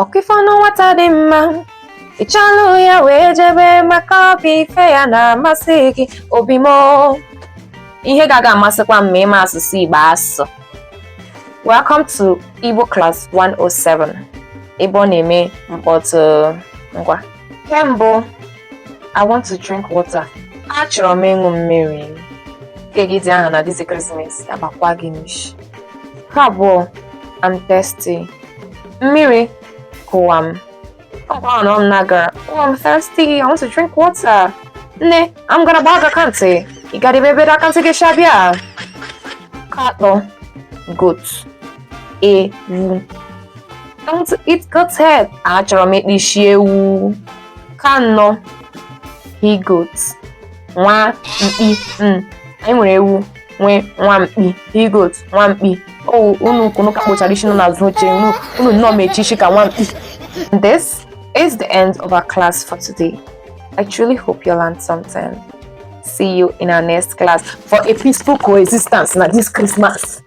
Ọkwa ịfụnụ nwata dị mma, ị chọlụ ya wee jebe maka ọ bụ ife ya na-amasị gị, obi m. Ihe ga-aga amasịkwa m ma ịma asụsụ Igbo asụ. Welcome to Igbo Class 107, ebe ọ na-eme mkpọtụ. Ngwa, nke mbụ, I want to drink water. Achọrọ m ịṅụ mmiri. Nke gị dị aha na this ekeresimesi agbakwa gị n'isi. Nke abụọ, I'm thirsty. Mmiri kụwa m. Ọ na m na-agara, "Oh, I'm thirsty, I want to drink water." Nne, I'm gonna gba akantị. Ị gara ebe ebe akantị gị shabịa. Nke atọ, goat. Ewu. I want to eat goat head. Achọrọ m ịkpa isi ewu. Nke anọ, he goat. Nwa mkpi. Anyị nwere ewu nwee nwa mkpi. He goat, nwa mkpi. O unu kwunu ka kpochara isi nọ n'azụ oche unu, unu nnọọ mechi isi ka nwa mkpi. This is the end of our class for today. I truly hope you learned something. See you in our next class for a peaceful coexistence na this Christmas.